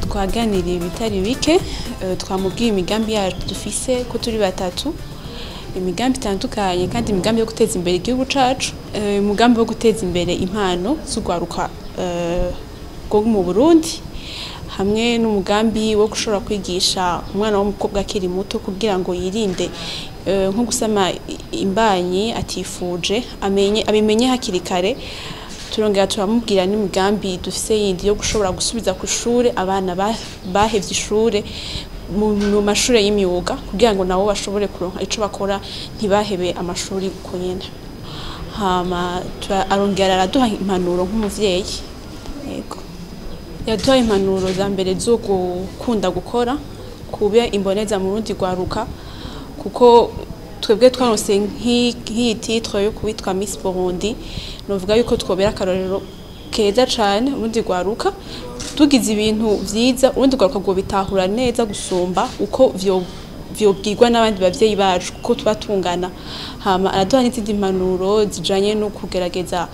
Twaganiriye ibitari bike, twamubwiye imigambi yacu dufise ko turi batatu, imigambi itandukanye kandi imigambi yo guteza imbere igihugu cacu, umugambi wo guteza imbere impano z'urwaruka rwo mu Burundi, hamwe n'umugambi wo gushobora kwigisha umwana w'umukobwa akiri muto kugira ngo yirinde nko gusama imbanyi atifuje, amenye abimenye hakiri kare. Turongera turamubwira n'imigambi dufise yindi yo gushobora gusubiza ku ishure abana bahevye ishure mu mashure y'imyuga kugira ngo nabo bashobore kuronka ico bakora, ntibahebe amashuri uko nyene. Hama arongera araduha impanuro nk'umuvyeyi. Yego, yaduhaye impanuro za mbere zo gukunda gukora, kuba imboneza mu rundi rwaruka, kuko twebwe twaronse nk'iyi titre yo kubitwa Miss Burundi, novuga yuko twobera akarorero keza cane urundi rwaruka. Tugize ibintu vyiza, urundi rwaruka rwobitahura neza gusumba uko vyobwirwa n'abandi bavyeyi bacu, kuko tuba tungana. Hama araduha n'izindi mpanuro zijanye no kugerageza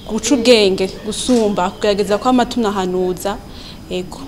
guca ubwenge gusumba kugerageza kwama tunahanuza. Ego.